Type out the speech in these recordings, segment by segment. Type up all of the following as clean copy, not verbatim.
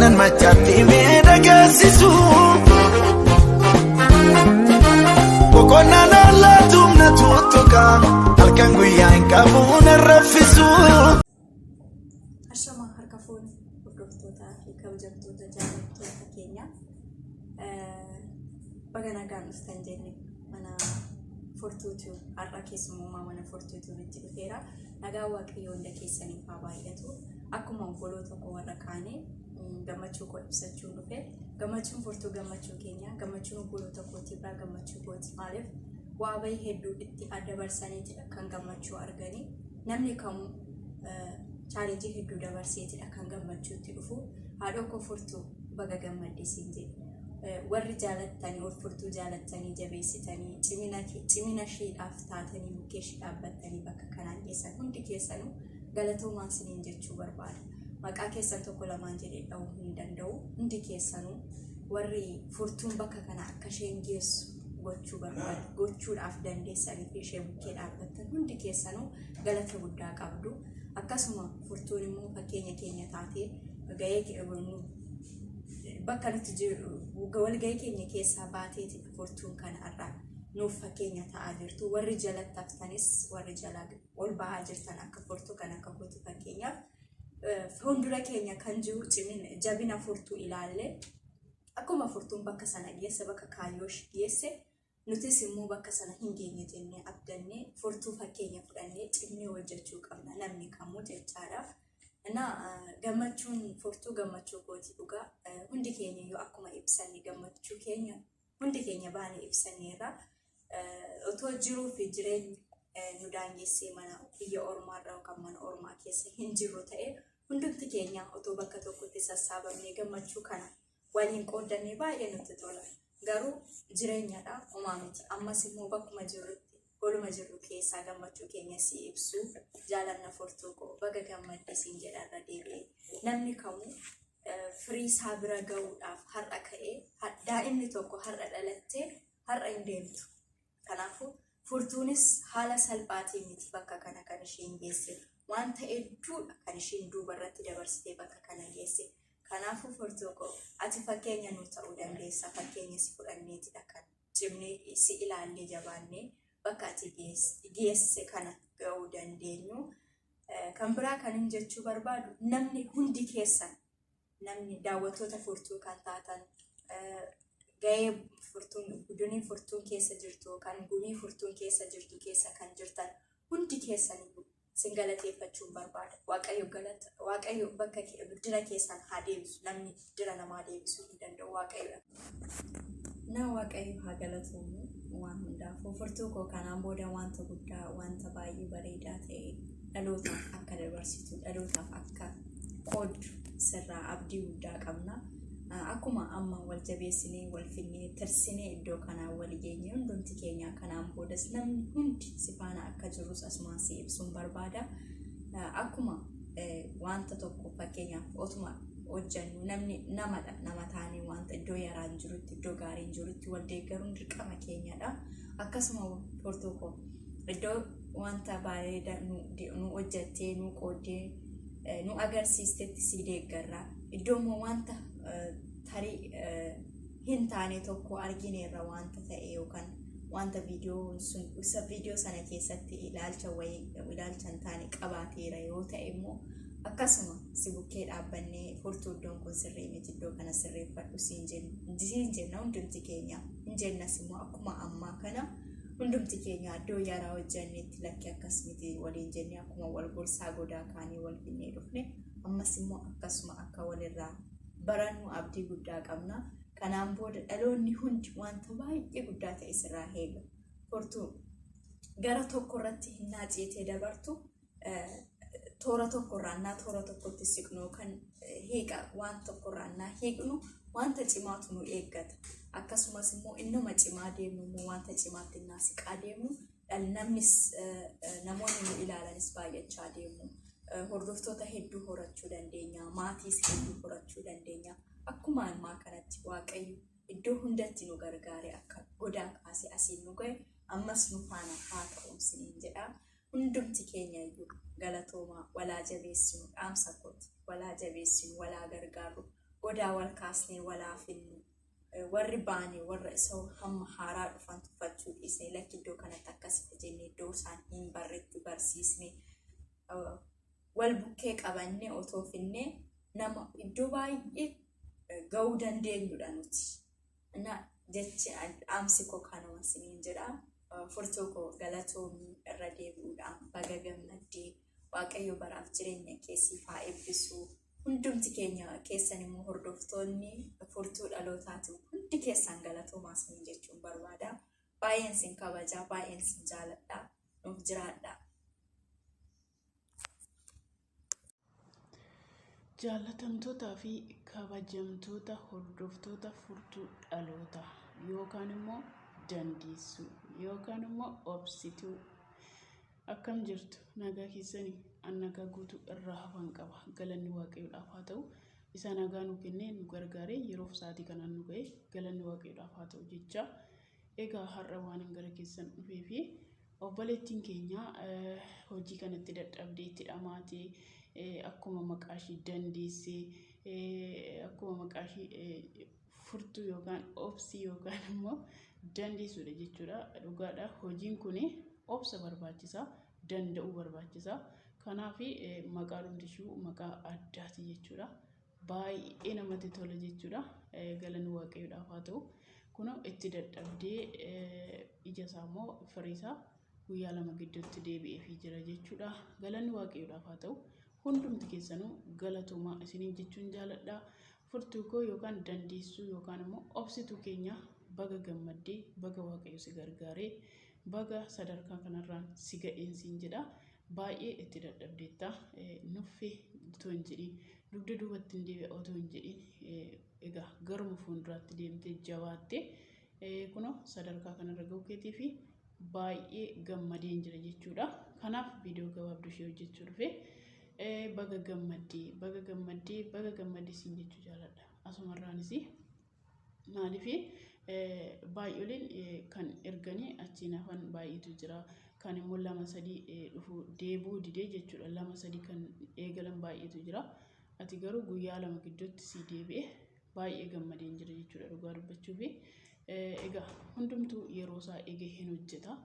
Kanan machaatti mee dhageessisu. Boqonnaa lallaatuun na tuttuqa. Halkan guyyaa hin qabu na raffisu. Ashamaa harka fuune hordoftootaa fi kabajamtoota jaallattoota keenya baga nagaan dhuftan jenne mana Furtuutu har'a keessummaa mana Furtuutuutti dhufeera. Nagaan Waaqayyoo hunda keessaniif haa baay'atu. Akkuma obboloota koo warra kaanii gammachuu koo ibsachuun dhufe. Gammachuun Furtuu gammachuu keenya, gammachuun obboloota kootii biraa gammachuu kooti. Maaliif waa bahii hedduu itti dabarsaniitidha kan gammachuu arganii. Namni kamuu challenge hedduu dabarseetidha kan gammachuutti dhufu. Haadhoo koo Furtuu, baga gammadde siin jedhe. Warri jaalattanii ol Furtuu jaalattanii jabeessitanii cimina isheedhaaf taatanii bukkee ishee dhaabbattanii bakka kanaan geessan hundi keessanuu galatoomaan siniin jechuu barbaada. Maqaa keessan tokko lamaan jedhee dha'uu hin danda'u. Hundi keessanuu warri Furtuun bakka kana akka isheen geessu gochuu barbaadu gochuudhaaf dandeessanii fi ishee bukkee dhaabbattan hundi keessanuu galata guddaa qabdu. Akkasuma Furtuun immoo fakkeenya keenya taatee gahee bakka nuti jiru walgahii keenya keessaa baateeti Furtuun kana irraa nuuf fakkeenya ta'aa jirtu. Warri jalatti haftanis, warri jala ol ba'aa jirtan akka Furtuu kan akka kooti fakkeenyaaf, fuuldura keenya kan jiru cimina jabina Furtuu ilaalle, akkuma Furtuun bakka sana geesse, bakka kaayyoo geesse, nutis immoo bakka sana hin geenye jennee abdannee Furtuu fakkeenya fudhannee cimnee hojjechuu qabna namni kamuu jechaadha. Na gammachuun Furtuu gammachuu kooti dhugaa. Hundi keenya iyyuu akkuma ibsanne gammachuu keenya hundi keenya baanee ibsanneerra. Otoo jiruu fi jireenyi nu daangessee mana biyya ormaarra yookaan mana ormaa keessa hin jirru ta'e, hundumti keenya otoo bakka tokkotti sassaabamnee gammachuu kana waliin qooddannee baay'ee nutti tola. Garuu jireenyadha, homaa miti. Ammas immoo bakkuma jirrutti goluma jirru keessaa gammachuu keenya si ibsuu jaalanna. Furtuu koo, baga gammadde siin jedha irra deebi'ee. Namni kamuu firii isaa bira ga'uudhaaf har'a ka'ee, daa'imni tokko har'a dhalattee har'a hin deemtu. Kanaafuu Furtuunis haala salphaatiin miti bakka kana kan isheen geesse. Wanta hedduudha kan isheen duuba irratti dabarsitee bakka kana geesse. Kanaafuu Furtuu koo, ati fakkeenya nu ta'uu dandeessa. Fakkeenya si fudhanneetidha kan cimnee si ilaallee jabaannee bakka ati geesse kana ga'uu dandeenyu. Kan biraa kan hin jechuu barbaadu, namni hundi keessan, namni daawwattoota Furtuu kan taatan, gahee Furtuun gudunii Furtuun keessa jirtu kan gumii Furtuun keessa jirtu keessa kan jirtan hundi keessaniyyuu sin galateeffachuun barbaada. Waaqayyo galata, Waaqayyo bakka dira keessan haa deebisu. Namni dira namaa deebisuu hin danda'u, Waaqayyo. Na Waaqayyo haa galatoomu waan hundaafuu. Furtuu koo, kanaan booda wanta guddaa, wanta baay'ee bareedaa ta'e dhalootaaf akka dabarsitu, dhalootaaf akka qooddu sirraa abdii guddaa qabna. Akkuma amma wal jabeessinee, wal finnee, tirsinee iddoo kanaan wal geenye, hundumti keenya kanaan boodas namni hundi si faana akka jirus asumaan si ibsuun barbaada. Akkuma wanta tokko fakkeenyaaf otuma hojjennu namni namadha, nama taanee wanta iddoo yaraan jirutti, iddoo gaariin jirutti wal deeggaruun dirqama keenyadha. Akkasuma Furtuu koo, iddoo wanta bareeda nu hojjettee nu qooddee nu agarsiistetti si deeggarra. Iddoo immoo wanta tarii hin taane tokko argineerra wanta ta'e yookaan wanta viidiyoo sun isa viidiyoo sana keessatti ilaalcha wayii ilaalcha hin taane qabaateera yoo ta'e immoo, akkasuma si bukkee dhaabbannee, "Furtuu, iddoon kun sirrii miti, iddoo kana sirreeffadhu" siin jenna hundumti keenya. Hin jennas immoo. Akkuma ammaa kana hundumti keenya iddoo yaraa hojjannetti, "Lakki, akkas miti" waliin jennee akkuma wal gorsaa godaa kaanii wal finnee dhufne, ammas immoo akkasuma akka walirraa barannu abdii guddaa qabna. Kanaan booda dhaloonni hundi wanta baay'ee guddaa ta'e sirraa eega. Furtuu, gara tokko irratti hinnaa ceetee dabartu, toora tokkorraa innaa toora tokkotti siqnu kan hiiqa waan tokkorraa innaa hiiqnu wanta cimaatu nu eeggata. Akkasumas immoo innuma cimaa deemnu immoo wanta cimaatti innaa siqaa deemnu, namnis namoonni nu ilaalanis baay'achaa deemu. Hordoftoota hedduu horachuu dandeenya. Maatiis hedduu horachuu dandeenya. Akkuma ammaa kanatti Waaqayyo iddoo hundatti nu gargaare, akka godaa kaasee asiin nu ga'e, ammas nu faana haa ta'u isiniin jedha. Hundumti keenya iyyuu galatoomaa. Walaa jabeessinu, dhaamsa kooti. Walaa jabeessinu, walaa gargaarru. Odaa wal kaasnee walaa finnu. Warri baane warra isa hamma haaraa dhufan tuffachuu dhiisne, lakki iddoo kanatti akkasidha jennee iddoo isaan hin barretti barsiisne, wal bukkee qabannee otoo finnee nama iddoo baay'ee ga'uu dandeenyudha nuti. Na jechi dhaamsi koo kanuma isiniin jedha. Furtuu koo galatoomii, irra deebi'uudhaan baga gammaddee, Waaqayyo baraaf jireenya kee siif haa eebbisu. Hundumti keenya keessan immoo hordoftoonni Furtuu Dhalootaati hundi keessan galatoomaa isiniin jechuun barbaada. Baay'een isin kabajaa, baay'een isin jaaladha. Nuuf jiraadha. Jaallatamtootaa fi kabajamtoota hordoftoota Furtuu Dhalootaa yookaan immoo Dandeessuu yookaan immoo Obsituu, akkam jirtu? Nagaa keessanii? An nagaa guutuu irraa hafan qaba. Galanni Waaqayyoodhaaf haa ta'u. Isa nagaa nu kennee nu gargaaree yeroof sa'aatii kanaan nu ga'e galanni Waaqayyoodhaaf haa ta'u jecha. Egaa har'a waan hin gara keessan dhufee fi obboleettiin keenya hojii kanatti dadhabdee itti dhamaatee, akkuma maqaa ishii dandeessee, akkuma maqaa ishii Furtuu yookaan Obsii yookaan immoo Dandeessuudha jechuudha. Dhugaadha, hojiin kun obsa barbaachisa, danda'uu barbaachisa. Kanaaf maqaa dhumti ishuu maqaa addaati jechuudha. Baay'ee namatti tola jechuudha. Galanni Waaqayyoodhaaf haa ta'u. Kunoo itti dadhabdee ija isaa immoo firii isaa guyyaa 2 gidduutti deebi'eefii jira jechuudha. Galanni Waaqayyoodhaaf haa ta'u. Hundumti keessanuu galatoomaa isiniin jechuun jaaladha. Furtuu koo yookaan Dandeessuu yookaan immoo Obsituu keenya, baga gammaddee, baga Waaqayyo si gargaaree, baga sadarkaa kanarraan si ga'een siin jedha. Baay'ee itti dadhabdeetta. Nuffe otoo hin jedhiin, dugda duubatti hin deebi'a otoo hin jedhiin, egaa garuma fuulduraatti deemtee jabaattee kunoo sadarkaa kanarra ga'uu keetii fi baay'ee gammadeen jira jechuudha. Kanaaf viidiyoo gabaabduu ishee hojjechuu dhufe. Baga gammaddee, baga gammaddee, baga gammaddee siin jechuu jaaladha. Asumarraanis maaliif baay'oleen kan erganii achiin hafan baay'eetu jira. Kan immoo 2 3 dhufu deebi'uu didee jechuudha. 2 3 kan eegalan baay'eetu jira. Ati garuu guyyaa 2 gidduutti sii deebi'e, baay'ee gammadeen jira jechuudha dhugaa dubbachuufi. Egaa hundumtuu yeroo isaa eegee hin hojjeta.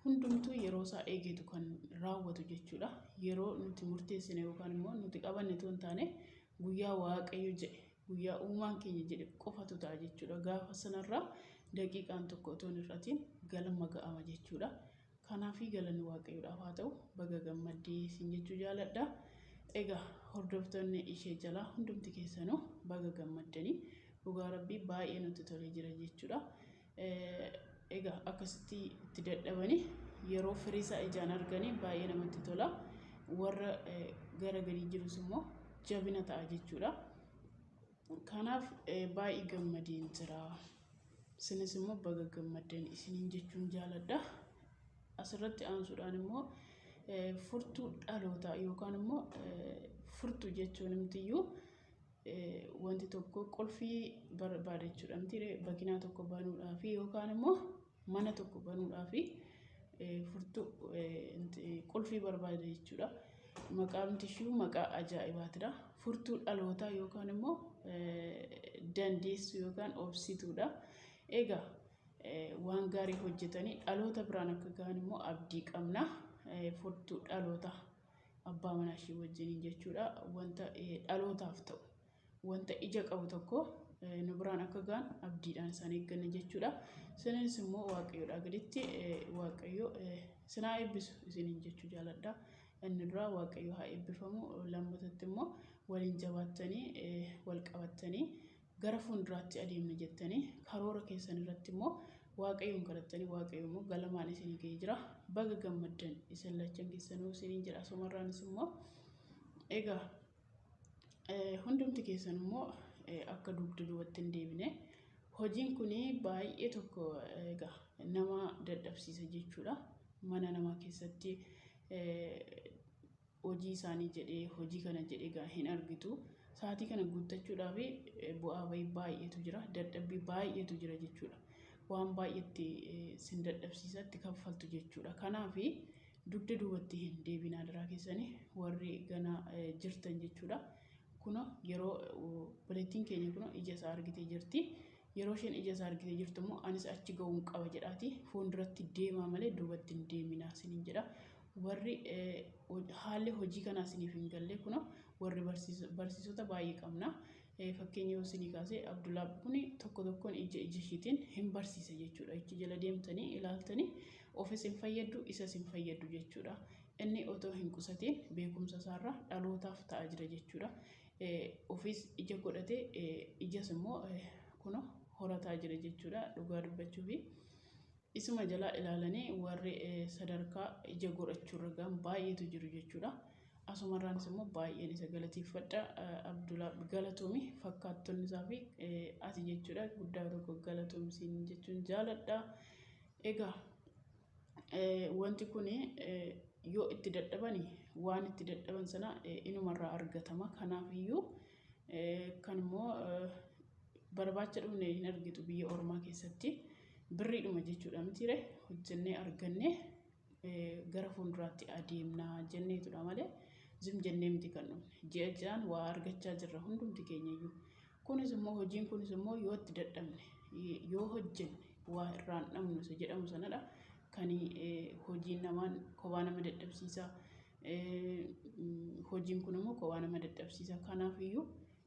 Hundumtuu yeroo isaa eegeetu kan raawwatu jechuudha. Yeroo nuti murteessine yookaan immoo nuti qabanne otoo hin taane, guyyaa Waaqayyo jedhe, guyyaa uumaan keenya jedhe qofatu ta'a jechuudha. Gaafa sanarraa daqiiqaan tokko otoo hin hir'atiin galma ga'ama jechuudha. Kanaafii galanni Waaqayyoodhaaf haa ta'u. Baga gammaddee siin jechuu jaaladha. Egaa hordoftoonni ishee jalaa hundumti keessanuu baga gammaddanii, dhugaa rabbii baay'ee nutti tolee jira jechuudha. Egaa akkasitti itti dadhabanii yeroo firii isaa ijaan arganii baay'ee namatti tola. Warra gara gadii jirus immoo jabina ta'a jechuudha. Kanaaf baay'ee gammadeen jira. Isinis immoo baga gammaddan isiniin jechuun jaaladha. Asirratti aansuudhaan immoo Furtuu Dhalootaa yookaan immoo furtuu jechuun himtiyyuu wanti tokko qulfii barbaada jechuudha miti bakinaa tokko banuudhaaf yookaan immoo mana tokko banuudhaaf furtuu qulfii barbaada jechuudha. Maqaan ishuu maqaa ajaa'ibaatidha. Furtuu Dhalootaa yookaan immoo Dandeessuu yookaan Obsituudha. Egaa waan gaarii hojjetanii dhaloota biraan akka gahan immoo abdii qabna. Furtuu Dhalootaa abbaa manaa ishii wajjiniin jechuudha. Wanta dhalootaaf ta'u, wanta ija qabu tokko nu biraan akka gahan abdiidhaan isaan eegganna jechuudha. Isinis immoo Waaqayyoodhaa gaditti Waaqayyo isin haa eebbisu isiniin jechuu jaaladha. Inni duraa Waaqayyo haa eebbifamu. Lammatatti immoo waliin jabaattanii wal qabattanii gara fuulduraatti adeemna jettanii karoora keessan irratti immoo Waaqayyoon kadhattanii, Waaqayyo immoo galamaan isinii ga'ee jira. Baga gammaddan isin lachan keessanuu isiniin jedha. Asumarraanis immoo egaa hundumti keessan immoo akka dugda duubatti hin deebine. Hojiin kun baay'ee tokko egaa nama dadhabsiisa jechuudha. Mana namaa keessatti hojii isaanii jedhee hojii kana jedhee egaa hin argitu. Sa'aatii kana guuttachuudhaaf bu'aa bahii baay'eetu jira. Dadhabbii baay'eetu jira jechuudha. Waan baay'eetti sin dadhabsiisa, itti kaffaltu jechuudha. Kanaaf dugda duubatti hin deebinaa, daraa keessanii warri gana jirtan jechuudha. Kunoo yeroo obboleettiin keenya kunoo ija isaa argitee jirti. Yeroo isheen ija isaa argitee jirtu immoo anis achi ga'uun qaba jedhaati fuulduratti deemaa malee duubatti hin deeminaa isiniin jedha. Warri haalli hojii kanaa isiniif hin galle kunoo warri barsiisota baay'ee qabna. Fakkeenya yoo isinii kaase Abdulaab kun tokko tokkoon ija ija ishiitiin hin barsiisa jechuudha. Ichi jala deemtanii ilaaltanii ofis hin fayyaddu isas hin fayyaddu jechuudha. Inni otoo hin qusatiin beekumsa isaarraa dhalootaaf ta'a jira jechuudha. Ofis ija godhatee ijas immoo kuno horataa jira jechuudha dhugaa dubbachuufi. Isuma jalaa ilaalanii warri sadarkaa ija godhachuurra ga'an baay'eetu jiru jechuudha. Asumarraanis immoo baay'een isa galateeffadha. Abdulaa galatoomi fakkaattonni isaa fi ati jechuudha guddaa tokko galatoomi siin jechuun jaaladha. Egaa wanti kun yoo itti dadhabani waan itti dadhaban sana inumarraa argatama. Kanaaf iyyuu kan immoo barbaacha dhufne hin argitu biyya ormaa keessatti birriidhuma jechuudha mitiire hojjennee arganne gara fuulduraatti adeemna jenneetudha malee zim jennee miti kan dhufne. Ji'a ji'aan waa argachaa jirra hundumti keenya iyyuu. Kunis immoo hojiin kunis immoo yoo itti dadhabne yoo hojjenne waa irraan dhabnu isa jedhamu sanadha. Kan hojiin namaan kophaa nama dadhabsiisa. Hojiin kun immoo kophaa nama dadhabsiisa. Kanaaf iyyuu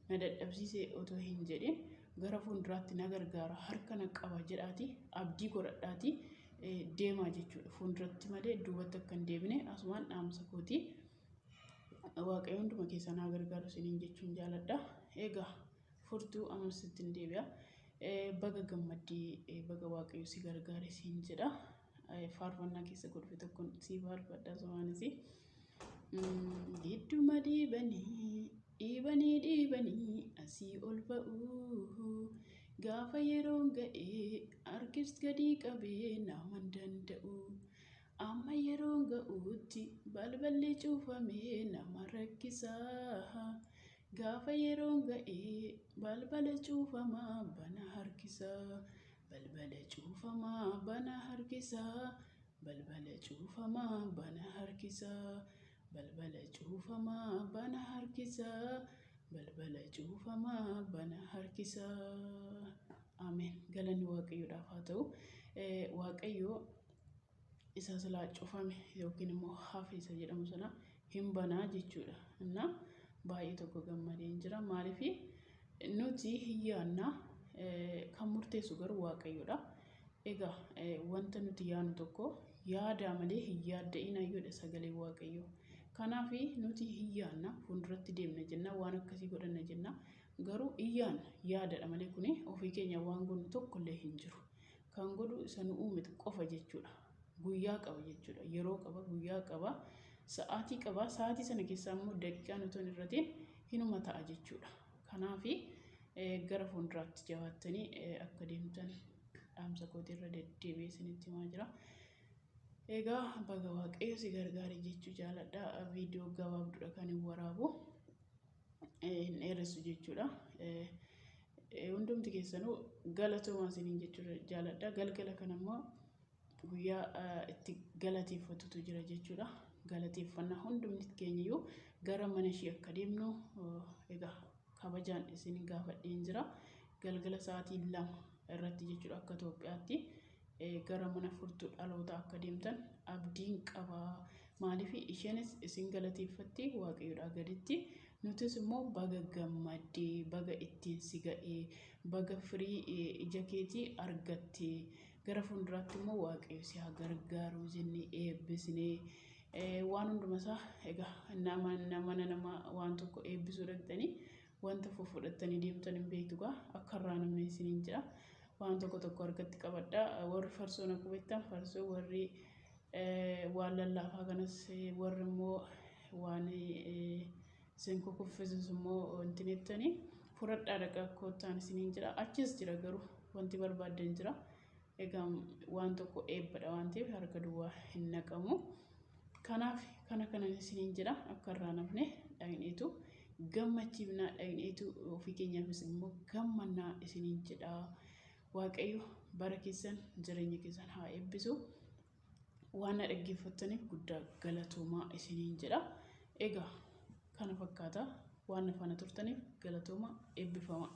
na dadhabsiise otoo hin jedhin gara fuulduraatti na gargaara harka na qaba jedhaati abdii godhadhaati deemaa jechuudha. Fuulduratti malee duubatti akka hin deebine asumaan dhaamsa kooti. Waaqayyo hunduma keessan haa gargaaru isiniin jechuun jaaladha. Egaa furtuu ammas sittin deebi'a. Baga gammaddee baga waaqayyo si gargaare siin jedha. Faarfannaa keessa godhufe tokkoon sii faarfadha asumaanis. Gidduma dhiibanii dhiibanii dhiibanii asii ol ba'uu gaafa yeroon ga'ee harkis gadii qabee naman danda'u. Amma yeroon ga'utti balballi cufamee nama rakkisa. Gaafa yeroon ga'ee balbala cuufamaa bana harkisa. Balbala cuufamaa bana harkisa. Balbala cuufamaa bana harkisa. Balbala cuufamaa bana harkisa. Balbala cuufamaa bana harkisa. Ameen. Galanni Waaqayyoodhaaf haa ta'u. Waaqayyo isa silaa cufame yookiin immoo hafe isa jedhamu sana hin banaa jechuudha. Innaa baay'ee tokko gammadeen jira. Maaliif nuti hin yaanna kan murteessu garuu Waaqayyoodha. Egaa wanta nuti yaannu tokko yaadaa malee hin yaadda'inaa jedha sagaleen Waaqayyoo. Kanaaf nuti hin yaanna fuulduratti deemna jenna waan akkasii godhanna jenna garuu hin yaanna yaadadha malee kuni ofii keenya waan goonu tokkollee hin jiru. Kan godhu isa nu uume qofa jechuudha. Guyyaa qaba jechuudha. Yeroo qaba, guyyaa qaba, sa'aatii qaba. Sa'aatii sana keessaa immoo daqiiqaan otoo hin hir'atiin hinuma ta'a jechuudha. Kanaaf gara fuulduraatti jabaattanii akka deemtan dhaamsa kootii irra deddeebi'ee isinitti himaa jira. Egaa baga Waaqayyo si gargaare jechuu jaaladha. Viidiyoo gabaabduudha kan hin waraabu. Hin dheeressu jechuudha. Hundumti keessanuu galatoomaa isiniin jechuu jaaladha. Galgala kana immoo guyyaa itti galateeffatutu jira jechuudha. Galateeffannaa hundumti keenyayyuu gara mana ishii akka deemnu egaa kabajaan isin gaafadheen jira. Galgala sa'aatii 2 irratti jechuudha akka Itoophiyaatti gara mana furtuu dhalootaa akka deemtan abdiin qaba. Maaliif isheenis isin galateeffatti waaqayyoodhaa gaditti nutis immoo baga gammaddee baga ittiin si ga'ee baga firii ija keetii argattee gara fuulduraatti immoo waaqayyo si haa gargaaru jennee eebbisnee waan hunduma isaa egaa nama mana nama waan tokko eebbisuu dhaqxanii wanta fufudhattanii deemtan hin beektu gaa akka irraa namni isiniin jedha waan tokko tokko harkatti qabadha warri farsoo na qubeettan farsoo warri waan lallaafaa kanas warri immoo waan isin kukuffisus immoo wanti nettanii fudhadhaa dhaqaa koottaan isiniin jedha achis jira garuu wanti barbaaddan jira egaa waan tokko eebbadha waan ta'eef harka duwwaa hin naqamu. Kanaaf kana kanan isiniin jedha akka irraa nafne dhaqneetu gammachiifnaa dhaqneetu ofii keenyaafis immoo gammannaa isiniin jedha. Waaqayyo bara keessan jireenya keessan haa eebbisu. Waan na dhaggeeffattaniif guddaa galatoomaa isiniin jedha. Egaa kana fakkaata. Waan na faana turtaniif galatooma, eebbifama.